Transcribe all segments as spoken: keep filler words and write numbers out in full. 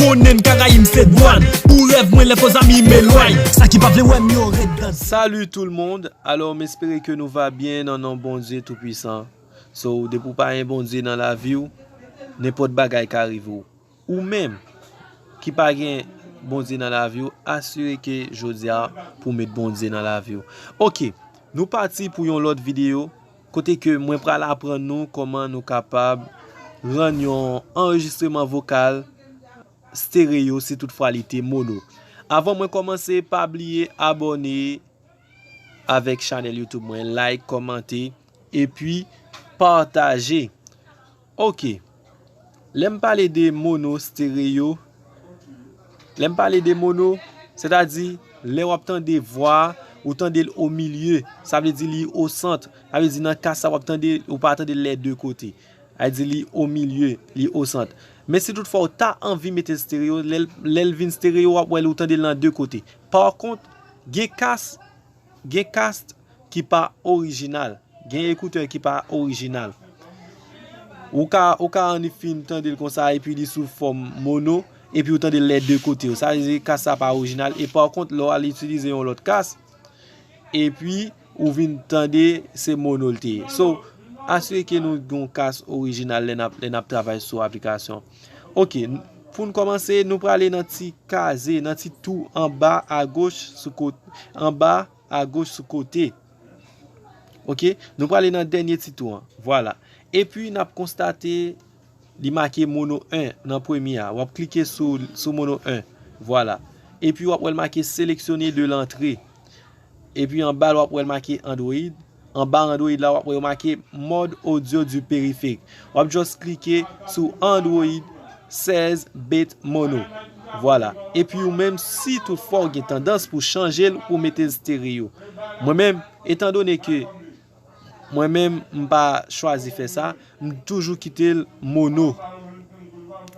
Konnen Karayib se dwàn. Pou rèv mwen lè fo zanmi m elwany. Sa ki pa vle wè m yo ret dan. Salut tout le monde. Alors, m espere ke nou va byen nan non Bondye Toupwisan. So, depi w pa gen Bondye nan lavi w, nenpòt bagay ka rive w. Ou menm ki pa gen Bondye nan lavi w, asire ke jodi a pou w met Bondye nan lavi w. Ok, nou pati pou yon lòt videyo kote ke mwen pral aprann nou kòman nou kapab rann yon anrejistreman vokal stereyo si toutfwa li te mono. Avan mwen kòmanse, pa bliye abòne avèk chanèl YouTube mwen, like, kòmante, epi pataje. Ok. Lè m pale de mono stereyo, lè m pale de mono, sètadi lè w ap tande vwa a, ou tande l o milye, sa vle di li o sant. Sa vle di nan ka sa w ap tande, ou pa tande l lè de kote. Sa vle di li o milye, li o sant. Men si toutfwa w ta anvi mete l stereyo, lè l, lè l vin stereyo, w ap wè l, ou tande l nan de kote. Pa kont, gen kas, gen kas ki pa orijinal. Gen ekoutè ki pa orijinal. Ou ka, ou ka annik fin tande l konsa epi li sou fòm mono, epi ou tande l lè de kote yo. Sa vle di kas sa pa orijinal. E pa kont, lè w al itilize yon lòt kas, epi ou vin tande se mono l te ye. So, asire ke nou gen yon kas orijinal lè n ap, lè n ap travay sou aplikasyon. Ok, n- pou n kòmanse, nou prale nan ti kaze, nan ti tou anba agoch sou kote, anba agoch sou kote. Ok, nou prale nan dènye ti tou an. Vwala. Epi n ap konstate li make mono en nan premye a. W ap klike sou, sou mono en. Vwala. Epi w ap wè l make sélectionner de l'entrée. Epi anba l w ap wè l make Android. Anba Android la w ap wè yo make mode audio du périphérique. W ap just klike sou Android sèz bit mono. Vwala. Epi ou menm, si toutfwa w gen tandans pou chanje l pou mete l stereyo. Mwen menm, etandone ke mwen menm m pa chwazi fè sa, m toujou kite l mono.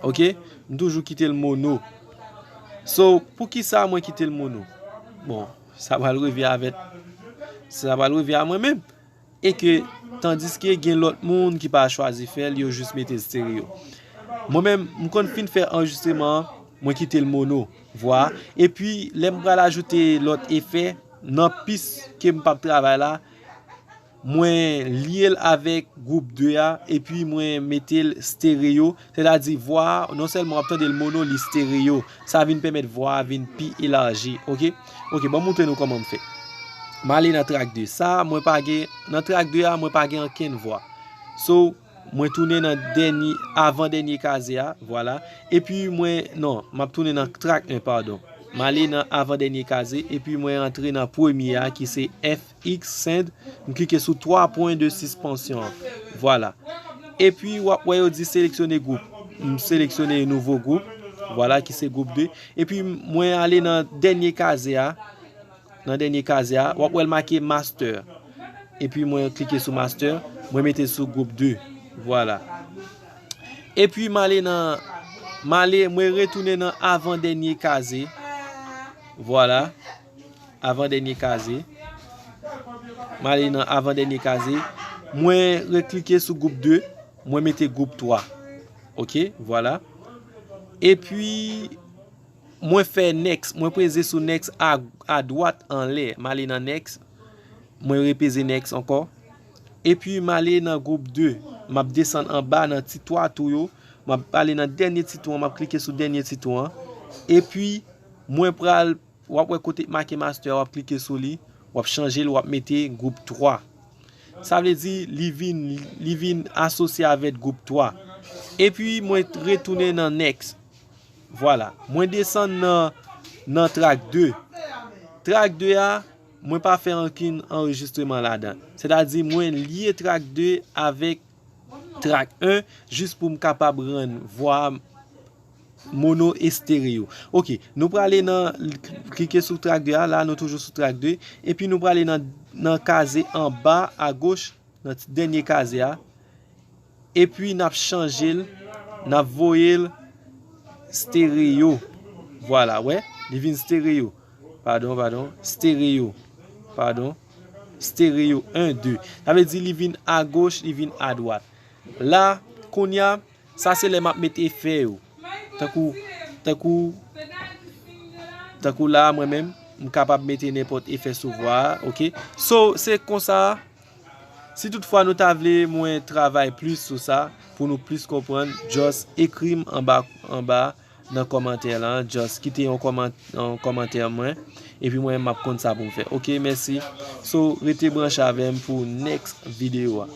Ok? M toujou kite l mono. So, poukisa mwen kite l mono? Bon, sa pral revyen avèk, sa pral revyen a mwen menm. E ke, tandiske gen lòt moun ki pa chwazi fè l, yo jis mete l stereyo. Mwen menm, m konn fin fè anrejistreman an, mwen kite l mono, vwa. Epi, lè m pral ajoute lòt efè, nan pis ke m p ap travay la, mwen lye l avèk gwoup de a, epi mwen mete l stereyo, sètadi vwa a, non sèlman w ap tande l mono, li stereyo. Sa vin pèmèt vwa a vin pi elaji, ok? Ok, ban m montre nou kòman m fè. M ale nan trak de. Sa, mwen pa gen, nan trak de a, mwen pa gen ankenn vwa. So, mwen tounen nan dènye, avan dènye kaze a, vwala. Epi mwen, non, m ap tounen nan trak en, padon. M ale nan avan dènye kaze, epi mwen antre nan premye a, ki se F X send, m klike sou twa pwen de sispansyon an. Vwala. Epi w ap wè yo di seleksyone gwoup. M seleksyone nouvo gwoup. Vwala ki se gwoup de. Epi mwen ale nan dènye kaze a. Nan dènye kaze a. W ap wè l make master. Epi mwen klike sou master. Mwen mete l sou gwoup de. Vwala. Epi m ale nan. M ale, mwen retounen nan avan dènye kaze. Vwala. Avan dènye kaze. M ale nan avan dènye kaze. Mwen reklike sou gwoup de. Mwen mete gwoup twa. Ok, vwala. Epi, mwen fè next. Mwen preze sou next a, a dwat anlè. M ale nan next. Mwen repeze next ankò. Epi, m ale nan gwoup de. M ap desann anba nan ti twa tou yo. M ap ale nan dènye ti tou an. M ap klike sou dènye ti tou an. Epi, mwen pral W ap wè kote k make master a, w ap klike sou li, w ap chanje l, w ap mete gwoup twa. Sa vle di li vin, li vin asosye avèk gwoup twa. Epi mwen retounen nan next. Vwala. Mwen desann nan, nan track de. Track de a, mwen pa fè ankenn anrejistreman ladan. Sètadi mwen lye track de avèk track en jis pou m kapab rann vwa a mono e stereo. Ok, nou prale nan, klike sou track de a, la nou toujou sou track de, epi nou prale nan, nan kaze anba agoch, nan ti dènye kaze a, epi n ap chanje l, n ap voye l stereo. Vwala, wè, li vin stereo. Padon, padon, stereo. Padon, stereo, en, de. Sa vle di li vin agoch, li vin adwat. La, kounye a, sa se lè m ap met efè yo. Tankou, tankou, tankou la, mwen menm, m kapab mete nenpòt efè sou vwa a, ok? So, se konsa, si toutfwa nou ta vle mwen travay plis sou sa, pou nou plis konprann, just ekri m anba, anba nan kòmantè la, just kite yon kòman-, yon kòmantè mwen, epi mwen m ap konn sa pou m fè. Ok, mèsi. So, rete branche avè m pou next videyo a.